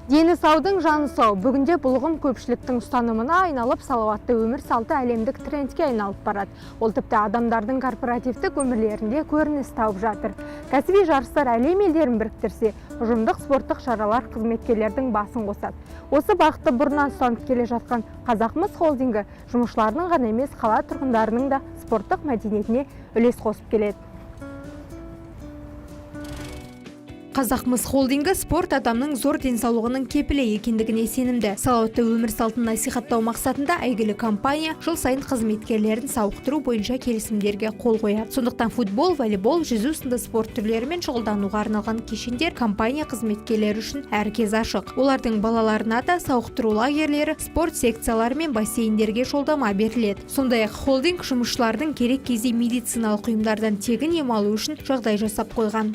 Дені саудың жаны сау. Бүгінде бұл ұғым көпшіліктің ұстанымына айналып, салауатты өмір салты әлемдік трендке айналып барады. Ол тіпті адамдардың корпоративтік өмірлерінде көрініс тауып жатыр. Кәсіби жарыстар әлем елдерін біріктірсе, ұжымдық спорттық шаралар қызметкерлердің басын қосады. Осы бағытты бұрыннан ұстанып келе жатқан Қазақмыс холдингі жұмысшыларының ғана емес, қала тұрғындарының да спорттық мәдениетіне үлес қосып келеді. Қазақмыс холдингі спорт адамның зор денсаулығының кепілі екендігіне сенімді. Салауатты өмір салтын насихаттау мақсатында әйгілі компания жыл сайын қызметкерлерін сауықтыру бойынша келісімдерге қол қояды. Сондықтан футбол, волейбол, жүзу сынды спорт түрлерімен шұғылдануға арналған кешендер компания қызметкерлері үшін әркез ашық. Олардың балаларына да сауықтыру лагерлері, спорт секциялары мен бассейндерге жолдама беріледі. Сондай-ақ холдинг жұмысшылардың керек кезде медициналық ұйымдардан тегін ем алу үшін жағдай жасап қойған.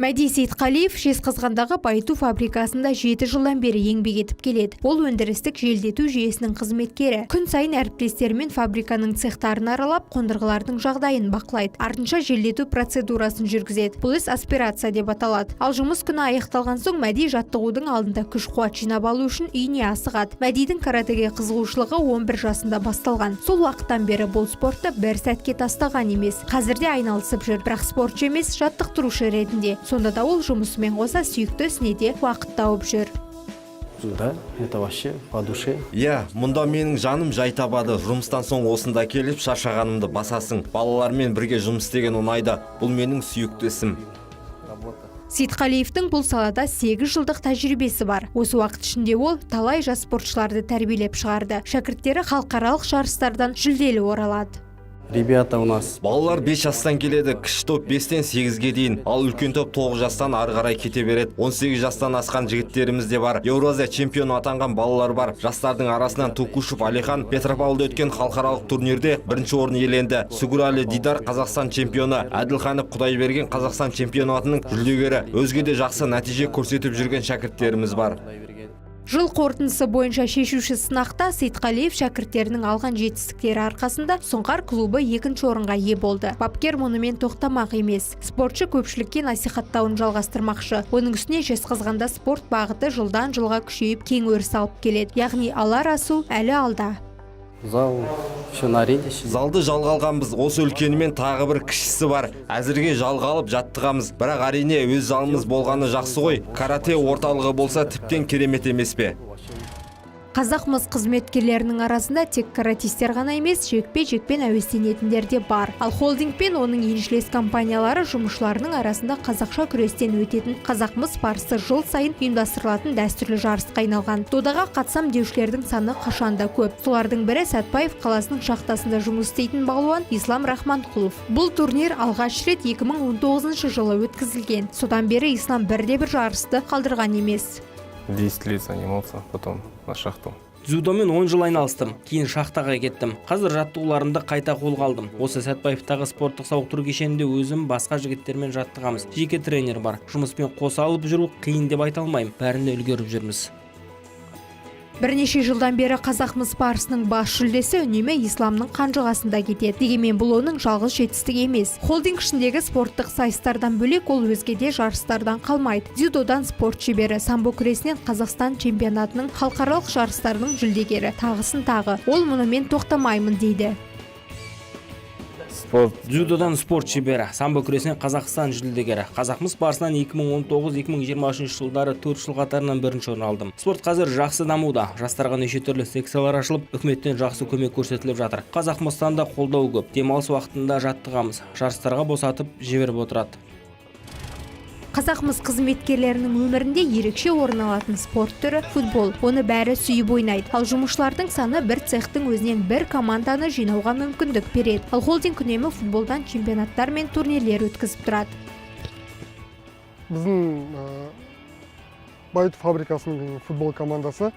Мәди Сейтқалиев Жезқазғандағы байыту фабрикасында 7 жылдан бері еңбек етіп келеді. Ол өндірістік желдету жүйесінің қызметкері. Күн сайын әріптестерімен фабриканың цехтарын аралап, қондырғылардың жағдайын бақылайды. Артынша желдету процедурасын жүргізеді. Бұл іс аспирация деп аталады. Ал жұмыс күні аяқталған соң Мәди жаттығудың алдында күш қуат жинап алу үшін үйіне асығады. Мәдидің каратэге қызығушылығы 11 жасында басталған. Сол уақыттан бері бұл спортты бір сәтке тастаған емес. Қазір де айналысып жүр, бірақ спортшы емес, жаттықтырушы ретінде. Сонда да ол жұмысымен қоса сүйікті ісіне де уақыт тауып жүр. Да, это вообще по душе. Иә, мұнда менің жаным жай табады. Жұмыстан соң осында келіп шаршағанымды басасың. Балалармен бірге жұмыс істеген ұнайды. Бұл менің сүйікті ісім. Работа. Сейтқалиевтің бұл салада 8 жылдық тәжірибесі бар. Осы уақыт ішінде ол талай жас спортшыларды тәрбиелеп шығарды. Шәкірттері халықаралық жарыстардан жүлделі оралады. Ребята у нас Балалар 5 жастан келеді, кіші топ 5-тен 8-ге дейін, ал үлкен топ 9 жастан ары қарай кете береді. 18 жастан асқан жігіттеріміз де бар. Еуразия чемпионы атанған балалар бар. Жастардың арасынан Тукушев Алихан Петропавлда өткен халықаралық турнирде бірінші орын иеленді. Сүгірәлі Дидар Қазақстан чемпионы, Әділханов Құдайберген Қазақстан чемпионатының жүлдегері. Өзге де жақсы нәтиже көрсетіп жүрген шәкірттеріміз бар. Жыл қорытындысы бойынша шешуші сынақта Сейтқалиев шәкірттерінің алған жетістіктері арқасында Сұңқар клубы екінші орынға ие болды. Бапкер мұнымен тоқтамақ емес. Спортшы көпшілікке насихаттауын жалғастырмақшы. Оның үстіне Жезқазғанда спорт бағыты жылдан жылға күшейіп, кең өріс алып келеді. Яғни алар асу әлі алда. Зал еще на аренде сидит. Залды жалға алғанбыз. Осы үлкенімен тағы бір кішісі бар. Әзірге жалға алып жаттығамыз. Бірақ, әрине, өз залымыз болғаны жақсы ғой. Карате орталығы болса, тіптен керемет емес пе? Қазақмыс қызметкерлерінің арасында тек каратистер ғана емес, жекпе-жекпен әуестенетіндер де бар. Ал холдинг пен оның еншілес компаниялары жұмысшыларының арасында қазақша күрестен өтетін Қазақмыс барысы жыл сайын ұйымдастырылатын дәстүрлі жарысқа айналған. Додаға қатысам деушілердің саны қашанда көп. Солардың бірі Сәтбаев қаласының шахтасында жұмыс істейтін балуан Ислам Рахманқұлов. Бұл турнир алғаш рет 2019 жылы өткізілген. Содан бері Ислам бірде бір жарысты қалдырған емес. 10 лет занимался, потом на шахту. Дзюдомен 10 жыл айналыстым, кейін шахтаға кеттім. Қазір жаттығуларымды қайта қолға алдым. Осы Сәтбаевтағы спорттық сауықтыру кешенінде өзім басқа жігіттермен жаттығамыз. Жеке тренер бар. Жұмыспен қоса алып жүру қиын деп айта алмаймын, бәріне үлгеріп жүрміз. Бірнеше жылдан бері Қазақмыс барысының бас жүлдесі үнемі Исламның қанжығасында кетеді. Дегенмен бұл оның жалғыз жетістігі емес. Холдинг ішіндегі спорттық сайыстардан бөлек ол өзге де жарыстардан қалмайды. Дзюдодан спорт шебері, самбо күресінен Қазақстан чемпионатының, халықаралық жарыстардың жүлдегері, тағысын тағы. Ол мұнымен тоқтамаймын дейді. Спорт. Дзюдодан спорт шебері, самбо күресінен Қазақстан жүлдегері. Қазақмыс барысынан 2019-2023 жылдары 4 жыл қатарынан бірінші орын алдым. Спорт қазір жақсы дамуда. Жастарға неше түрлі секциялар ашылып, үкіметтен жақсы көмек көрсетіліп жатыр. Қазақмыстан да қолдау көп. Демалыс уақытында жаттығамыз, жарыстарға босатып жіберіп отырады. Қазақмыс қызметкерлерінің өмірінде ерекше орын алатын спорт түрі – футбол. Оны бәрі сүйіп ойнайды. Ал жұмысшылардың саны бір цехтың өзінен бір команданы жинауға мүмкіндік береді. Ал холдинг үнемі футболдан чемпионаттар мен турнирлер өткізіп тұрады. Біздің байыту фабрикасының футбол командасы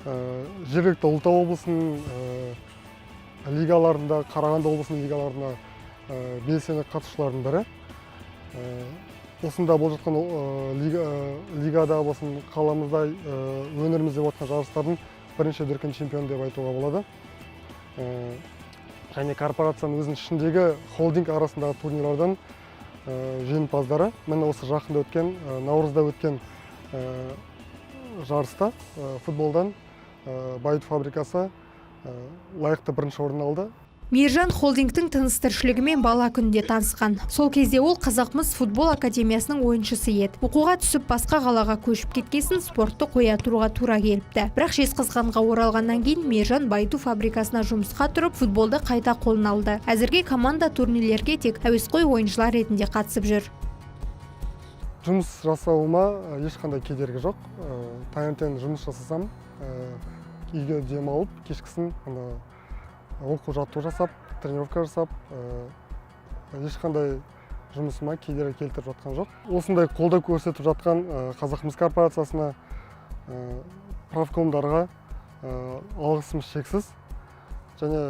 жергілікті Ұлытау облысының Лигаларында, Қарағанды облысының лигаларына белсенді қатысушылардың бірі. Осында болып жатқан лигада болсын, қаламызда, өңірімізде болып жатқан жарыстардың бірінші дүркін чемпионы деп айтуға болады. Және корпорацияның өзінің ішіндегі холдинг арасындағы турнирлардан жеңімпаздары. Міне, осы жақында өткен, наурызда өткен жарыста футболдан байыту фабрикасы лайықты бірінші орын алды. Мейіржан холдингтің тыныс тіршілігімен бала күнінде танысқан. Сол кезде ол Қазақмыс футбол академиясының ойыншысы еді. Оқуға түсіп, басқа қалаға көшіп кеткесін спортты қоя тұруға тура келіпті. Бірақ Жезқазғанға оралғаннан кейін Мейіржан байыту фабрикасына жұмысқа тұрып, футболды қайта қолына алды. Әзірге команда турнирлерге тек әуесқой ойыншылар ретінде қатысып жүр. Жұмыс жасауыма ешқандай кедергі жоқ. Таңертең жұмыс жасасам, үйге демалып, кешкісін ана оқу жаттығу жасап, тренировка жасап, ешқандай жұмысыма кедергі келтіріп жатқан жоқ. Осындай қолдау көрсетіп жатқан Қазақмыс корпорациясына, профкомдарға алғысым шексіз және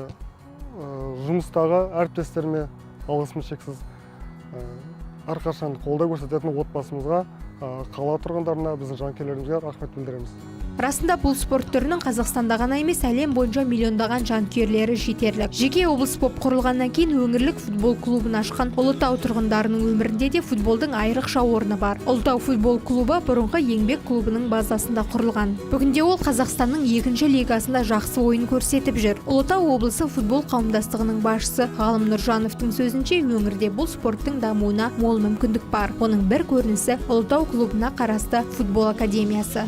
жұмыстағы әріптестеріме алғысым шексіз. Әрқашан қолдау көрсететін отбасымызға, қала тұрғындарына, біздің жанкүйерлерімізге рахмет білдіреміз. Расында, бұл спорт түрінің Қазақстанда ғана емес, әлем бойынша миллиондаған жанкүйерлері жетерлік. Жеке облыс болып құрылғаннан кейін өңірлік футбол клубын ашқан Ұлытау тұрғындарының өмірінде де футболдың айрықша орны бар. Ұлытау футбол клубы бұрынғы Еңбек клубының базасында құрылған. Бүгінде ол Қазақстанның екінші лигасында жақсы ойын көрсетіп жүр. Ұлытау облысы футбол қауымдастығының басшысы Ғалым Нұржановтың сөзінше, өңірде бұл спорттың дамуына мол мүмкіндік бар. Оның бір көрінісі – Ұлытау клубына қарасты футбол академиясы.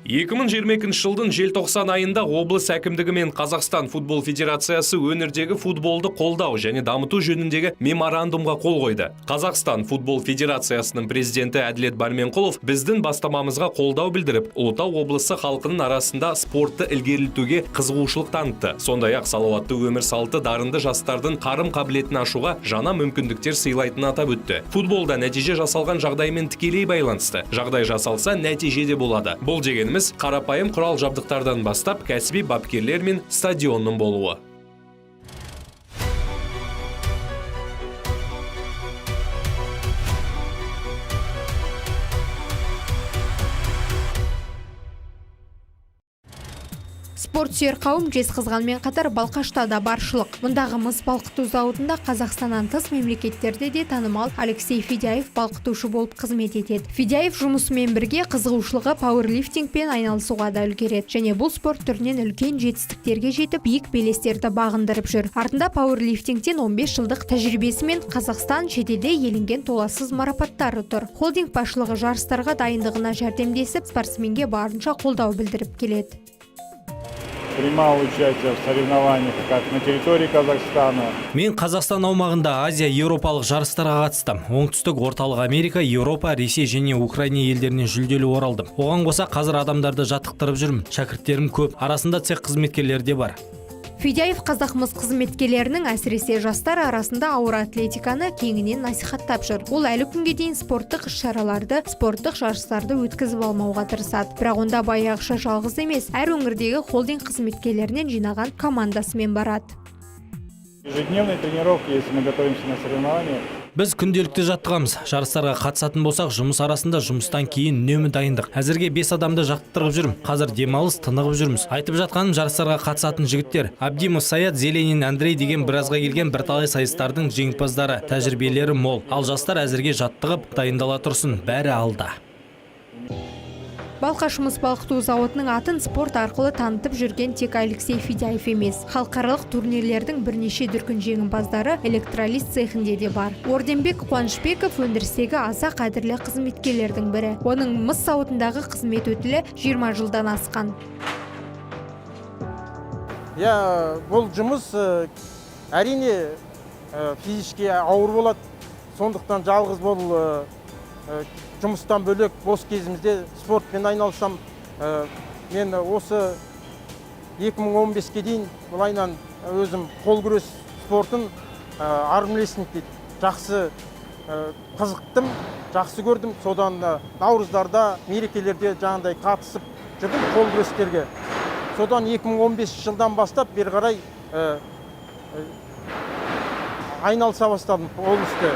2022 жылдың желтоқсан айында облыс әкімдігі мен Қазақстан футбол федерациясы өңірдегі футболды қолдау және дамыту жөніндегі меморандумға қол қойды. Қазақстан футбол федерациясының президенті Әділет Барменқұлов біздің бастамамызға қолдау білдіріп, Ұлытау облысы халқының арасында спортты ілгерілтуге қызығушылық танытты. Сондай-ақ салауатты өмір салты дарынды жастардың қарым қабілетін ашуға жаңа мүмкіндіктер сыйлайтынын атап өтті. Футболда нәтиже жасалған жағдаймен тікелей байланысты. Жағдай жасалса, нәтиже де болады. Бұл дегеніміз қарапайым құрал жабдықтардан бастап кәсіби бапкерлер мен стадионның болуы. Спорт сүйер қауым Жезқазғанмен қатар Балқашта да баршылық. Мұндағы мыс балқыту зауытында Қазақстаннан тыс мемлекеттерде де танымал Алексей Федяев балқытушы болып қызмет етеді. Федяев жұмысымен бірге қызығушылығы пауэрлифтингпен айналысуға да үлгереді және бұл спорт түрінен үлкен жетістіктерге жетіп, биік белестерді бағындырып жүр. Артында пауэрлифтингтен 15 жылдық тәжірибесі мен Қазақстан, шетелде иеленген толассыз марапаттары тұр. Холдинг басшылығы жарыстарға дайындығына жәрдемдесіп, спортсменге барынша қолдау білдіріп келеді. Принимал участие в соревнованиях как на территории Казахстана, Мен Қазақстан аумағында Азия, Еуропалық жарыстарға қатыстым. Оңтүстік, Орталық Америка, Еуропа, Ресей және Украина елдерінен жүлделі оралдым. Оған қоса қазір адамдарды жаттықтырып жүрмін. Шәкірттерім көп, арасында цех қызметкерлері де бар. Федяев Қазақмыс қызметкерлерінің, әсіресе жастар арасында ауыр атлетиканы кеңінен насихаттап жүр. Ол әлі күнге дейін спорттық іс-шараларды, спорттық жарыстарды өткізіп алмауға тырысады. Бірақ онда баяғыша жалғыз емес, әр өңірдегі холдинг қызметкерлерінен жинаған командасымен барады. Ежедневные тренировки, если мы готовимся на соревнования. Біз күнделікті жаттығамыз. Жарыстарға қатысатын болсақ, жұмыс арасында, жұмыстан кейін үнемі дайындық. Әзірге бес адамды жаттықтырып жүрмін. Қазір демалыс, тынығып жүрміз. Айтып жатқаным, жарыстарға қатысатын жігіттер. Абдимов Саят, Зеленин Андрей деген біразға келген бірталай сайыстардың жеңімпаздары, тәжірибелері мол. Ал жастар әзірге жаттығып, дайындала тұрсын, бәрі алда. Балқаш мыс балқыту зауытының атын спорт арқылы танытып жүрген тек Алексей Федяев емес. Халықаралық турнирлердің бірнеше дүркін жеңімпаздары электролиз цехінде де бар. Орденбек Қуанышбеков өндірістегі аса қадірлі қызметкерлердің бірі. Оның мыс зауытындағы қызмет өтілі 20 жылдан асқан. Иә, бұл жұмыс әрине физически ауыр болады, сондықтан жалғыз бұл жұмыстан бөлек бос кезімізде спортпен айналысам. Мен осы 2015-ке дейін былайынан өзім қол күрес спортын, армрестлинг дейді, жақсы қызықтым, жақсы көрдім. Содан наурыздарда, мерекелерде жаңағыдай қатысып жүрдім қол күрестерге. Содан 2015 жылдан бастап бері қарай. айналыса бастадым. Ол істі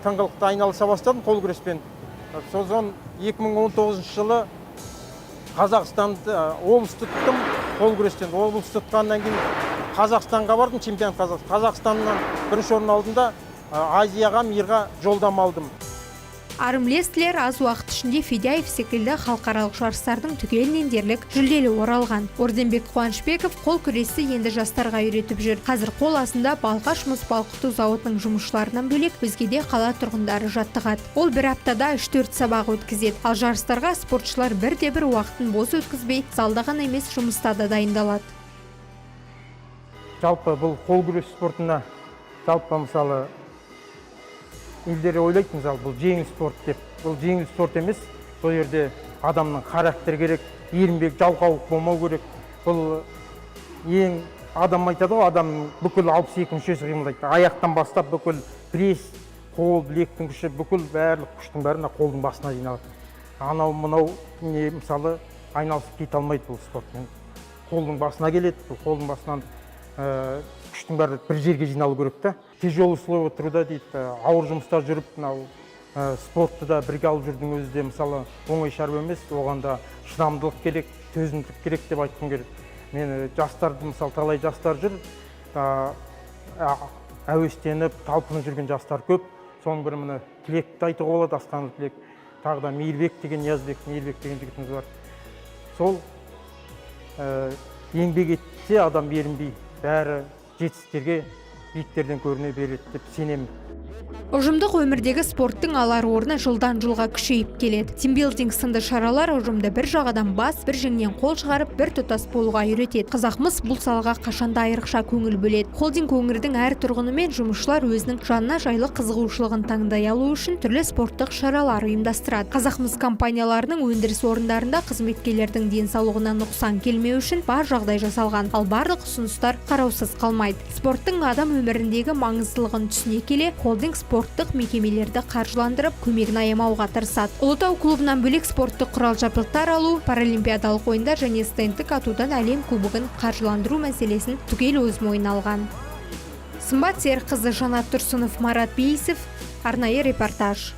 тыңғылықты айналыса бастадым қол күреспен. Сосын 2019 жылы Қазақстанды, облысты тұттым қол күрестен. Облысты тұтқаннан кейін Қазақстанға бардым, чемпионат Қазақстаннан бірінші орын алдым да, Азияға, мирға жолдама алдым. Армрестлер аз уақыт ішінде Федяев секілді халықаралық жарыстардың түгелінен дерлік жүлделі оралған. Орденбек Қуанышбеков қол күресті енді жастарға үйретіп жүр. Қазір қол астында Балқаш мыс балқыту зауытының жұмысшыларынан бөлек өзге де қала тұрғындары жаттығады. Ол бір аптада 3-4 сабақ өткізеді. Ал жарыстарға спортшылар бірде бір уақытын бос өткізбей, залда ғана емес, жұмыста да дайындалады. Жалпы бұл қол күрес спортына, жалпы, мысалы, елдер ойлайды, мысалы, бұл жеңіл спорт деп. Бұл жеңіл спорт емес. Бұл жерде адамның характері керек, ерінбек, жалқаулық болмау керек. Бұл ең адам айтады ғой, адамның бүкіл 62 мүшесі қимылдайды, аяқтан бастап бүкіл пресс, қол, білектің күші, бүкіл барлық күштің бәрі мына қолдың басына жиналады. Анау мынау не, мысалы, айналысып кете алмайды бұл спортпен. Қолдың басына келеді. Бұл қолдың басынан күштің бәрі бір жерге жиналу керек та. Тяжелый условия труда дейді, ауыр жұмыста жүріп, мынау спортты да бірге алып жүрудің өзі де, мысалы, оңай шаруа емес. Оған да шыдамдылық керек, төзімділік керек деп айтқым келеді. Мен жастарды, мысалы, талай жастар жүр, әуестеніп, талпынып жүрген жастар көп. Соның бірі, міне, Тілекті айтуға болады, Асқанов Тілек. Тағы да Мейірбек деген, Ниязбек Мейірбек деген жігітіміз бар. Сол еңбек етсе адам ерінбей, бәрі жетістіктерге, биіктерден көріне береді деп сенемін. Ұжымдық өмірдегі спорттың алар орны жылдан жылға күшейіп келеді. Тимбилдинг сынды шаралар ұжымды бір жағадан бас, бір жеңнен қол шығарып, бір тұтас болуға үйретеді. Қазақмыс бұл салаға қашанда айрықша көңіл бөледі. Холдинг өңірдің әр тұрғыны мен жұмысшылар өзінің жанына жайлы қызығушылығын таңдай алу үшін түрлі спорттық шаралар ұйымдастырады. Қазақмыс компанияларының өндіріс орындарында қызметкерлердің денсаулығына нұқсан келмеу үшін бар жағдай жасалған. Ал барлық ұсыныстар қараусыз қалмайды. Спорттың адам өміріндегі маңыздылығын түсіне келе, холдинг спорттық мекемелерді қаржыландырып, көмегін аямауға тырысады. Ұлытау клубынан бөлек спорттық құрал жабдықтар алу, паралимпиадалық ойындар және стендтік атудан әлем кубогын қаржыландыру мәселесін түгел өз мойнына алған. Сымбат Серікқызы, Жанат Тұрсынов, Марат Бейісов, арнайы репортаж.